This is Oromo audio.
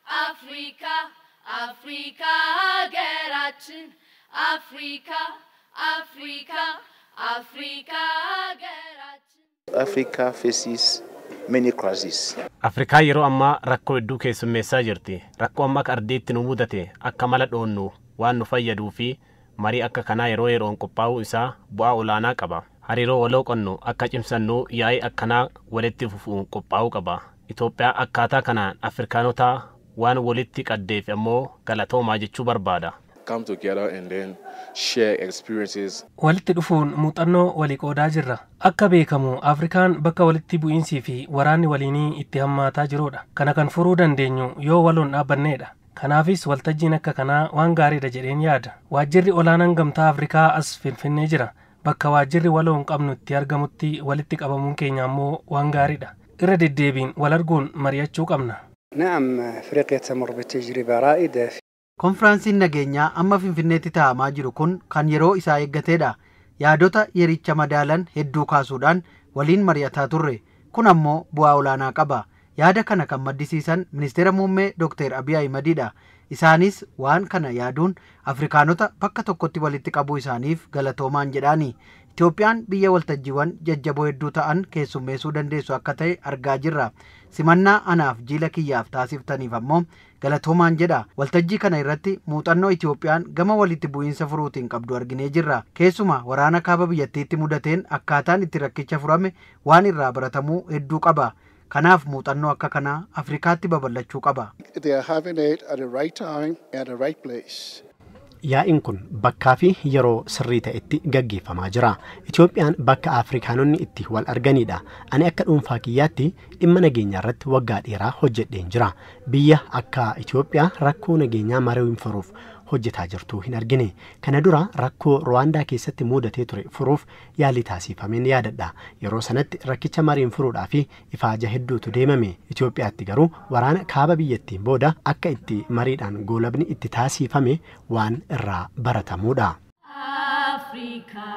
አፍሪካ አፍሪካ ሀገራችን፣ አፍሪካ አፍሪካ አፍሪካ ሀገራችን። Africa faces many crises. Afrikaa yeroo ammaa rakkoo hedduu keessummeessaa jirti. Rakkoo amma akka ardiitti nu mudate akka mala dhoonnu waan nu fayyaduu fi marii akka kanaa yeroo yeroon qophaa'uu isaa bu'aa olaanaa qaba. Hariiroo waloo qonnu akka cimsannu yaa'ii akkanaa walitti fufuun qophaa'uu qaba. Itoophiyaa akkaataa kanaan Afrikaanota waan walitti qaddeef ammoo galatoomaa jechuu barbaada. Come together and then share experiences. Walitti dhufuun muuxannoo walii qoodaa jirra. Akka beekamu Afrikaan bakka walitti bu'iinsii fi waraanni waliinii itti hammaataa jirudha. Kana kan furuu dandeenyu yoo waloon dhaabbanneedha. Kanaafis waltajjiin akka kanaa waan gaariidha jedheen yaada. Waajjirri olaanaan Gamtaa Afrikaa as Finfinnee jira. Bakka waajjirri waloon qabnu itti argamutti walitti qabamuun keenya ammoo waan gaariidha. Irra deddeebiin wal arguun mari'achuu qabna. نعم، افريقيا تمر بتجربه رائده. Konfiraansiin nageenyaa amma Finfinneetti taa'amaa jiru kun kan yeroo isaa eeggateedha. Yaadota yericha madaalan hedduu kaasuudhaan waliin mari'ataa turre. Kun ammoo bu'aa olaanaa qaba. Yaada kana kan maddisiisan Ministeera Muummee Dr. Abiy Ahimadiidha. Isaanis waan kana yaaduun Afrikaanota bakka tokkotti walitti qabuu isaaniif galatoomaan jedhaani. Itoophiyaan biyya waltajjiiwwan jajjaboo hedduu ta'an keessummeessuu dandeessu akka ta'e argaa jirra. Simannaa anaaf jiila kiyyaaf taasiftaniif ammoo galatoomaan jedha. Waltajjii kana irratti muuxannoo Itoophiyaan gama walitti bu'iinsa furuutiin qabdu arginee jirra. Keessumaa waraana kaaba biyyattiitti mudateen akkaataan itti rakkicha furame waan irraa baratamuu hedduu qaba. Kanaaf muuxannoo akka kanaa Afrikaatti babal'achuu qaba. They are having it at the right time and the right place. Yaa'iin kun bakkaa fi yeroo sirrii ta'etti gaggeeffamaa jira. Itoophiyaan bakka Afrikaanonni itti wal arganidha. Ani akka dhuunfaa kiyyaatti dhimma nageenyaa irratti waggaa dheeraa hojjedheen jira. Biyya akka Itoophiyaa rakkoo nageenyaa mariin furuuf hojjetaa jirtu hin argine. Kana dura rakkoo Ruwaandaa keessatti mudatee ture furuuf yaalii taasifameen yaadadha. Yeroo sanatti rakkicha mariin furuudhaa fi ifaaja hedduutu deemame. Itoophiyaatti garuu waraana kaaba biyyattiin booda akka itti mariidhaan goolabni itti taasifame waan irraa baratamuudha. Africa.